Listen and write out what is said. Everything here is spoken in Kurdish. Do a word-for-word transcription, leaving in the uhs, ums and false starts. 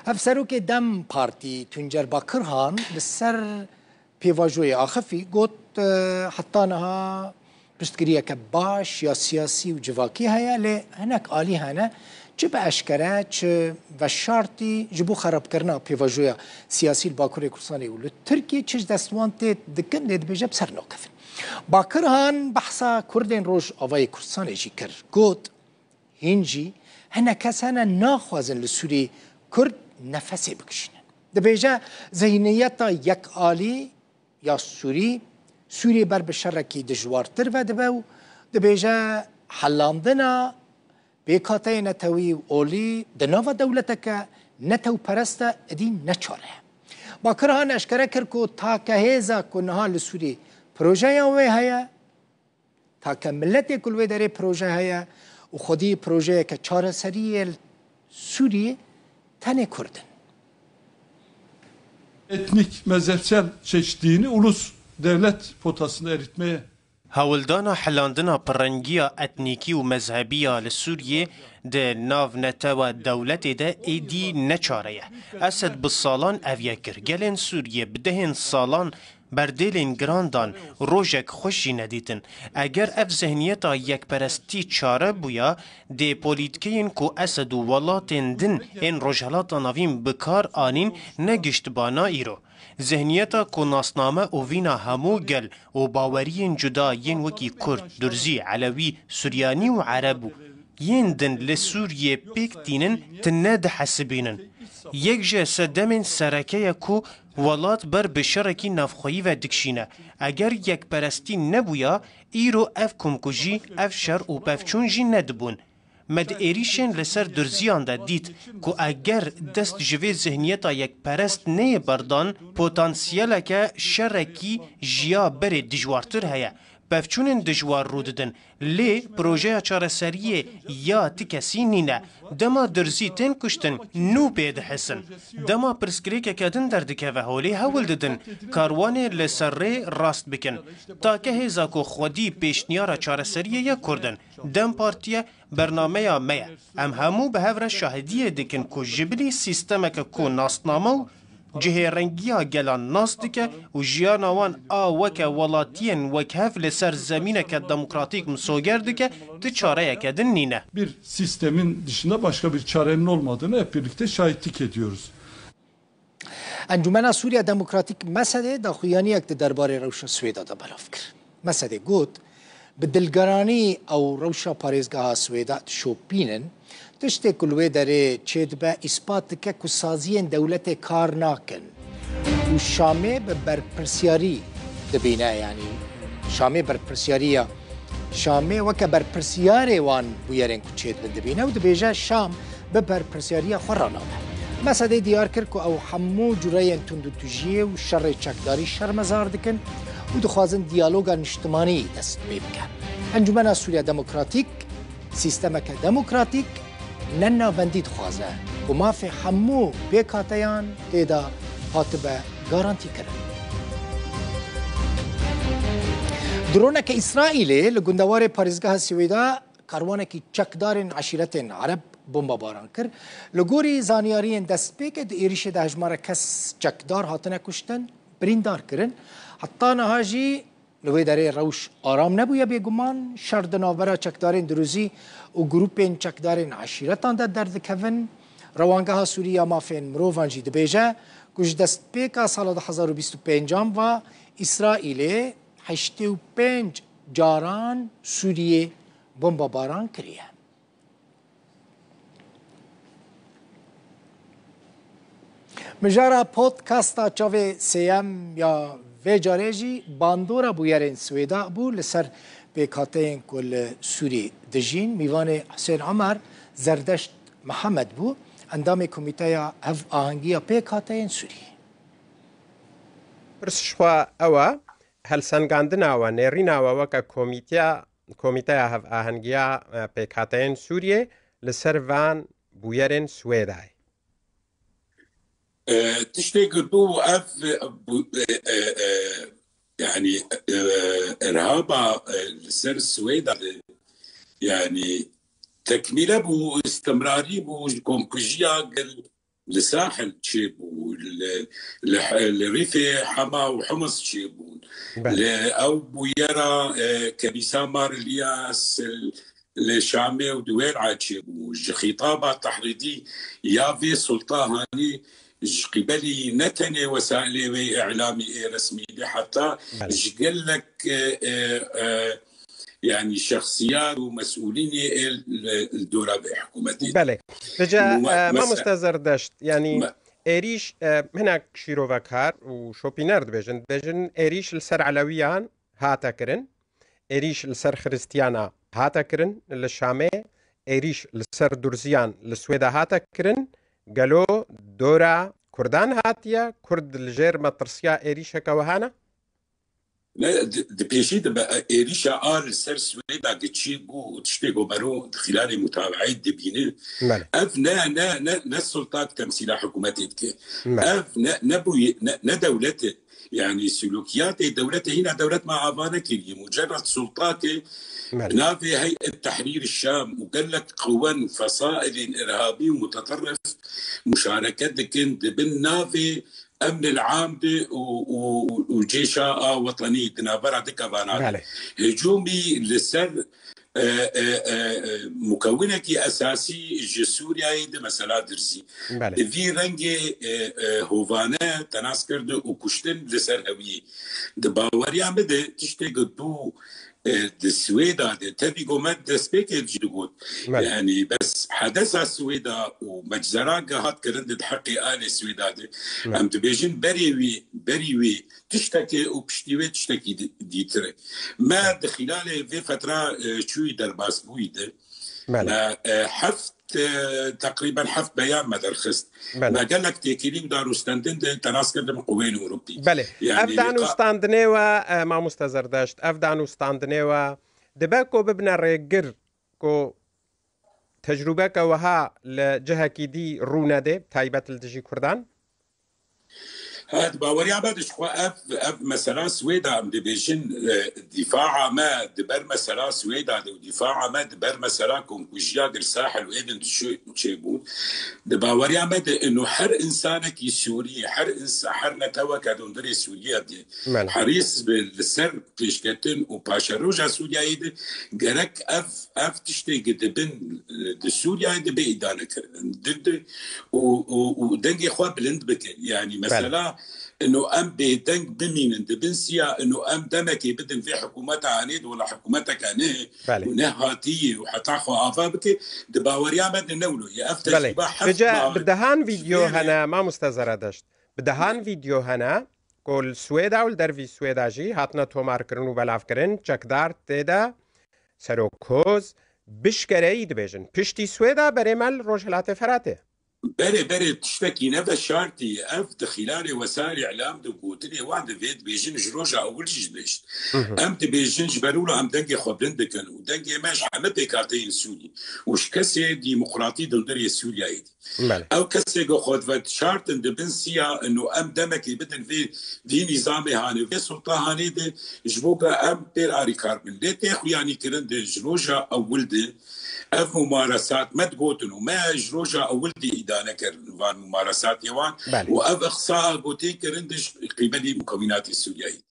Hevserokê DEM Partî Tuncer Bakirhan li ser pêvajoyê axifî, got, e, heta niha piştgiriyeke baş ya siyasî û civakî heye, lê hinek alî hene, çi bi eşkere, çi veşartî ji bo xerabkirina pêvajoya siyasî li Bakurê Kurdistanê û li Tirkiyê çi ji dest wan tê dikin, lê dibêje bi ser nakevin. Bakirhan behsa Kurdên Rojavayê Kurdistanê jî kir. Got, hîn jî hinek kes hene naxwazin li Sûriyê Kurd nefesê bikişînin. Dibêje, zihniyeta yekalî ya Sûrî, Sûriyê ber bi şerekî dijwartir ve dibe û dibêje, helandina pêkhateyê netewî û olî di nava dewleteke netewperest de êdî ne çare ye. Bakirhan eşkere kir ku take hêza ku niha li Sûrî projeya wê heye, take miletê ku li wê derê proje heye û xwedî projeyeke çareseriyê li Sûriyê tenê Kurd in. Etnik, mezhepsel çeşitliliğini ulus devlet potasında eritmeye Hewldana hilandina pirrengiya etnîkî û mezhebî ya li Sûriyê di nav netewa dewletê de êdî ne çare ye. Esed bi salan ev yek kir. Gelên Sûriyê bi dehên salan berdêlên giran dan, rojek xweş jî nedîtin. Eger ev zihniyeta yekperestî çare bûya, dê polîtîkeyên ku Esed û welatên din ên Rojhilata Navîn bi kar anîn, negihiştibana îro. Zihniyeta ku nasname û vîna hemû gel û baweriyên cuda yên wekî Kurd, Durzî, Elewî, Suryanî û Ereb û yên din li Sûriyê pêk tînin, tu nedihesibînin. Yek ji sedemên sereke ye ku welat ber bi şerekî navxweyî ve dikişîne. Eger yekperestî nebûya, îro ev komkujî, ev şer û pevçûn jî nedibûn. Me di êrîşên li ser Durziyan de dît ku eger dest ji vê zihniyeta yekperest neyê berdan, potansiyeleke şerekî ji ya berê dijwartir heye. Pevçûnên dijwar rû didin, lê projeya çareseriyê ya ti kesî nîne. Dema Durzî tên kuştin, nû pê dihisin. Dema pirsgirêkeke din derdikeve holê hewl didin karwanê li ser rê rast bikin. Take hêza ku xwedî pêşniyara çareseriyê ya Kurd in, DEM Partî ye, bernameya me ye. Em hemû bi hev re şahidiyê dikin ku ji bilî sîstemeke ku nasname û cihêrengiya gelan nas dike û jiyana wan a weke welatiyên wekhev li ser zemîneke demokratîk misoger dike, ti çareyeke din nîne. Bir sistemin dışında başka bir çarenin olmadığını hep birlikte şahitlik ediyoruz. Encûmena Sûriya Demokratîk, MESEDê, daxuyaniyek di derbarê rewşa Swêda de belav kir. MESEDê got, bi dilgeranî ew rewşa parêzgeha Swêda dişopînin, tiştê ku li wê derê çêdibe îspat dike ku saziyên dewletê kar nakin û Şamê bi berpirsiyarî dibîne, yanî Şamê berpirsiyariya Şamê weke berpirsyarê wan bûyerên ku çêdibin dibîne û dibêje Şam bi berpirsyariya xwe re nabe. MESEDê diyar kir ku ew hemû cureyên tundûtûjiyê û şerê çekdarî şermezar dikin û dixwazin diyaloga niştimanî dest pê bike. Encûmena Sûriya Demokratîk sîstemeke demokratîk, ne navendî dixwaze û mafê hemû pêkhateyan tê de hatibe garantîkirin. Droneke Îsraîlê li gundewarê parêzgeha Siwêda karwanekî çekdarên eşîretên Ereb bombebaran kir. Li gorî zanyariyên destpêkê di êrîşê de hejmara kes çekdar hatine kuştin, birîndar kirin. Heta niha jî Li wê derê rewş aram nebûye bêguman, şer di navbera çekdarên Dirûzî û grûpên çekdarên eşîretan de derdikevin. Rewangeha Sûrî ya Mafên Mirovan jî dibêje ku ji destpêka sala du hezar û bîst û pêncan ve Îsraîlê heştê û pênc caran Sûriyê bombebaran kiriye. Mijara podcasta Çavê Sêyem ya vê carê jî bandora bûyerên Swêda bû li ser pêkhateyên ku li Sûrî dijîn. Mîvanê Husên Omer Zerdeşt Mihemed bû, endamê Komîteya Hevahengiya Pêkhateyên Sûrî. Pirs ji xwe ew e, helsengandina we, nêrîna we weke komîteya Komîteya Hevahengiya Pêkhateyên Sûriyê li ser van bûyerên Swêdayê. Tiştê girtû ev yanî irhaba li ser Swêda de yanî tekmîle bû, istimrarî bû ji komkujiya gel li Sahil çêbû, li, li, li Rîfê Hema û Humus çêbûn. Belê. Li ew bûyera, e, Kenîsa Mar Îlyas, li Şamê û di wê re çêbû. Ji xîtaba tehrîdî ya vê sulta hanî ji qîbelî ne tenê wesailê wê îlamî ê resmî lê heta Belê. ji gelek, e, e, e, yanî şexsiyat û mesûlînê ê li, li dora vê hikûmetê. Belê. Vêca, Mu-, e, mese- Mamoste Zerdeşt, yanî Me- êrîş, e, hinek şîrovekar û şopîner dibêjin. Dibêjin êrîş li ser Elewiyan hate kirin, êrîş li ser Xiristiyana hate kirin li Şamê, êrîş li ser Durziyan li Swêda hate kirin. Gelo dora Kurdan hatiye? Kurd li jêr metirsiya êrîşeke wiha ne? Ne, di, di pêşî de be, êrîşa a li ser Swêda giçî bû û tiştê ku mero di xîlalê mutabaeyê dibîne. Belê. Ev ne, ne, ne, ne sultak temsîla hikûmetê dike. Belê. Ev ne, ne bûye, ne, ne dewlet e. Yanî sulûkiyatê dewletê hîna dewlet me ava nekiriye. Mucerred sultakê Belê. bi navê Heyet Tehrîr Şam û gelek qewen û fesailên irhabî û muteterrif muşareke dikin, di bin navê emnil am de û, û, û cêşa a wetenî di navbera du kevana de. Belê. Hicûmî li ser, e, e, e, e, mukewinekî esasî ji Sûriyeyê de mesela Dirzî. Belê. Di vî rengê, e, e, hovane tenas kirdi û kuştin li ser hewiyê. Di baweriya min de tiştê ku dû e, di Swêda de, tevî ku me destpêkê jî digot. Belê. Yanî bes hedesa Swêda û meczera ke hat kirin di heqê alê Swêda de. Belê. Em dibêjin berê wî, berî wî tiştekê û piştî wê tiştekî di-, dîtir e. Me di xîlalê vê fetra, e, çûyî derbasbûyî de. Belê. Me, e, heft, e, teqrîben heft beyan me derxist. Belê. Me gelek têkilî û danûstendin de tenas kirdim qûweyên Ewropî. Belê. Yanî Ev li qa- danûstandinê we, e, Mamoste Zerdeşt, ev danûstandinê we dibe ku bibine rêgir ku tecrûbeke wiha li cihekî dî rû nede, taybet li dijî Kurdan? Ha, di baweriya me de ji xwe ev, ev mesela Swêda em dibêjin, e, dîfaa me di ber mesela Swêda de û dîfaa me di ber mesela komkujiya Girsahil û êdin çêbûn. Di baweriya me de ino her insanekî Sûrî, her insa-, her neteweke di hundirê Sûriye de Belê. herîs bi li ser pêşketin û paşeroja Sûriyeyê de gerek ev, ev tiştê ki dibin, e, di Sûriyeyê de bê îdane kirin. Di, di, û, û, û dengê xwe bilind bike. Yanî Belê. mesela ino em bêdeng bimînin di bin siya, ino em demekê bidin vê hikûmeta anê de wela hikûmeteke ne Belê. û ne hatiyê û heta xwe ava bike, di baweriya me de ne wilo ye. Ev Belê. tecrûba heft Vêca mah bi dehan vîdeo Belê. hene, Mamoste Zerdeşt. Bi dehan vîdeo hene ku li Swêda û li dervî Swêda jî hatine tomarkirin û belavkirin, çekdar tê de, serokkoz, bişkereyî dibêjin. Piştî Swêda berê me li Rojhilatê Feratê. Berê, berê tiştekî ne veşartî. Ev di xîlalê wesaîlê îlam de gotinê wan divê dibêjin ji roja ewil jî dibêjin. Hı hı. Em dibêjin ji ber wilo em dengê xwe bilind dikin û dengê me ji heme pêkhateyên Sûrî û ji kesê demokratî di hundirê Sûriyeyê de. Belê. Ew kesê ku xwe diveşartin di bin siya ino em demekê bidin vê, vê nîzamê hanê, vê sulta hanê de ji bo ku em pêr arîkar bin. Lê tê xuyanî kirin de ji roja ewil de ev mumaresat me digotin û me ji roja ewil de îdane kirin van mumaresatê wan Belê. û ev iqsa ku tê kirin de ji qîbelî mukewînatê Sûriyeyê.